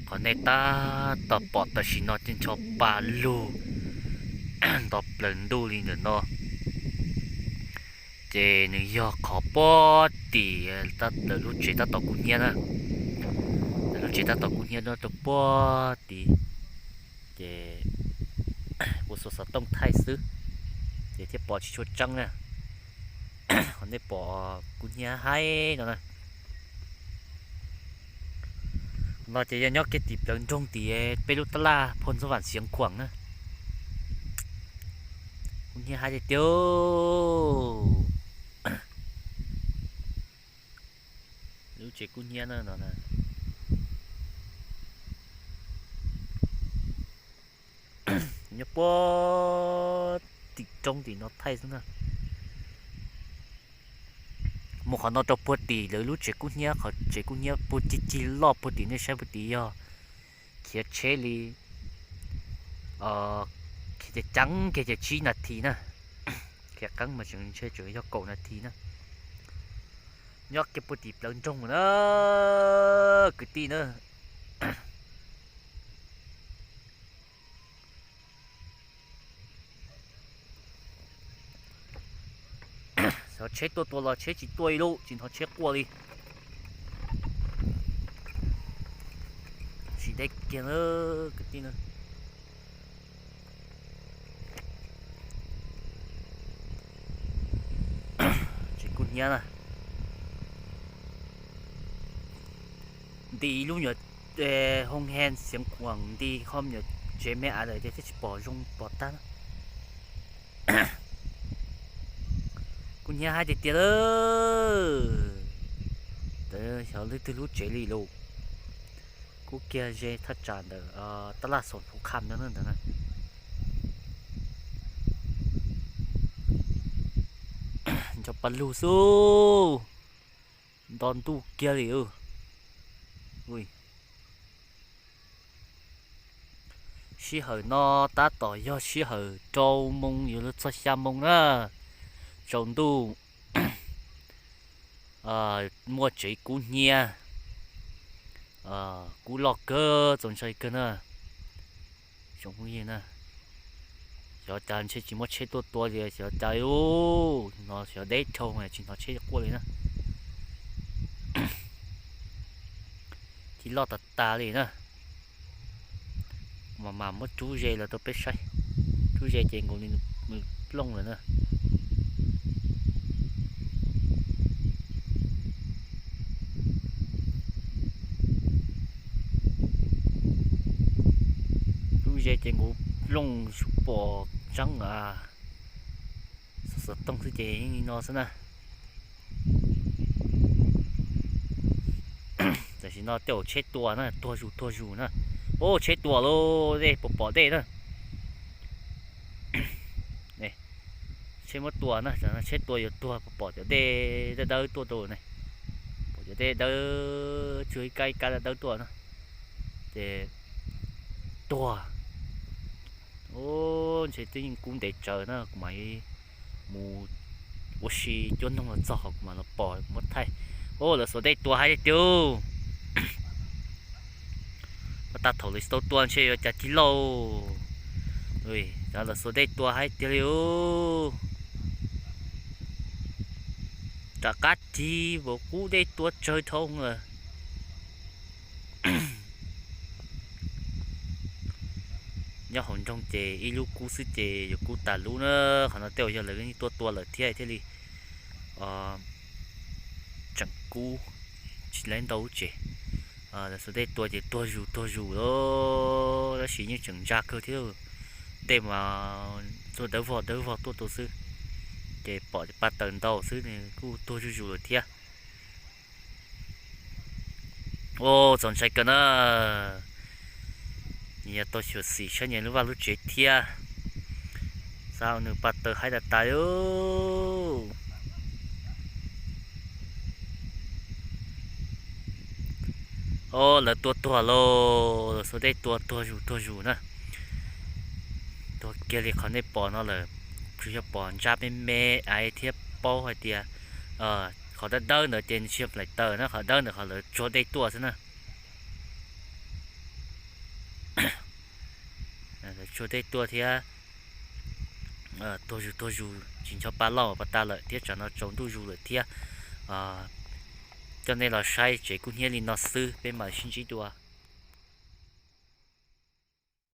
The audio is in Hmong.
Qhov nej tab tom pom tam sim no ces ncho pa lug nto plaws ntuj li ntawm no, ces nws yog qhov puag tim lawv lub tsev tab tom kub hnyiab na. Lawv lub tsev tab tom kub hnyiab no rau puag tim, ces kuv xuas xov tooj thaij xwb, ces thiaj pom tsis tshua tseeb na. Qhov nej pom kub hnyiab haib no na, no ces yog nyob kiag tim plawv nroog tim peb lub tab laj Phoo Ntxoov Vam Xiav Khuam na. Kub hnyiab haib tiag tiag. Lub tsev kub hnyiab na no na. Nyob puag tim roob tim no thaij xwb na. Mus qhov no rau puag tim lawv lub tsev kub hnyiab, qhov tsev kub hnyiab puag cig cig loj puag tim nej saib puag tim yog khiav tsheb li, khiav ceev ceev kiag ces tsib nas this na. Khiav qeeb mas tseem ntshe tseem yog kaum nas this na. Nyob kiag puag tim plawv nroog na, kwv tij na. Xyov tsheb tuaj tua los tsheb tsis tuaj li lauj, tsis hnov tsheb quaj li. Tsis deb kiag na, kwv tij na. Tsev kub hnyiab na. Nti ib lub nyuam hoo hen Xiav Khuam nti ho nyuam tsev me a lawm ces thiaj tsis pom zoo pom tag na. Kub hnyiab haib tiag tiag lawm. Xyov leej twg lub tsev li lauj. Kub kiag ze thaj tsam ntawm tab laj Xoom Phuv Kham no ntawd na. Nco pa lug xwb, nto ntuj kiag li. Sij hawm no tab tom yog sij hawm rau moo yuav luag txog xya moo na, tsaus ntuj. Muaj tsev kub hnyiab, kub loj kawg txaus ntshai kawg na. Xyov cas ntshe tsis muaj tsheb tuaj tua li, xyov cas no xyov deb dhau tsis hnov tsheb quaj li na. Tsis loj tas tas li na. Mas mas muab rub ze los rau peb saib. Rub ze ces nkaus li nws plooj lawm na. Rub ze ces nkaus plooj tsis pom tseeb a. Xov tooj xwb ces yeej li no xwb na. Tam sim no tej zaum tsheb tua na, tuag zus tuag zus na. Ub, tsheb tua lauj, dej pom pom dej na. Tsheb muab tua na, tsheb tua yuav tuag pom pom cov dej dawb dawb tuaj rau ne. Pom cov dej dawb tsuag ib kab ib kab dawb dawb tuaj na. Ces tuag. Ub, ntshe twb yeej kub ntev tsawv na, kuv mam mus ua si cuab noog los txog qhov kuv mam los pom muab thaij. Ub, lawv xuas dej tua haib tiag. Pas tas thaum lawv tsis tau tua ntshe yuav cas tig lauj. Lawv xuas dej tua haib tiag li. Rov qab tig vauv qub dej tua tsawg dhau lawm. Nyob hauv nroog ces ib lub kub xwb ces yuav kub tas lub na. Qhov no tej zaum yog lawv tuaj tua lawm thiab thiaj li tseem kub tsis lawv ntau lub tsev. Lawv xuas dej tua ces tuag zus tuag zus lawm, tab sis yeej tseem ntsa kawg thiab. Dej mas tuaj dawb vog dawb vog tuaj rau xwb, ces pom pa taws ntau xwb kuj tuag zuj zus lawm thiab. Ub, txaus ntshai kawg na. Nyias tau xyuam xim saib nyias lub vaj lub tsev thiab. Xav nws pa taws haib tas tas li. Ub, lawv tua tuag lauj, lawv xuas dej tua tuag zus tuag zus na. Tuag kiag li qhov nej pom no lawm, tsuas yog pom ntsa me me ais thiab paub hais tias qhov dawb dawb ntawd ces nws tsis yog nplaim taws na, qhov dawb ntawd qhov lawv tsuag dej tuaj xwb na. Tsuag tej tuaj thiab. Tuag zus tuag zus tsis ncho pa loj pa tas lawm thiab, tsam no tsaus ntuj zus lawm thiab. Coj nej los saib tsev kub hnyiab li no xwb, peb mam sib ntsib dua.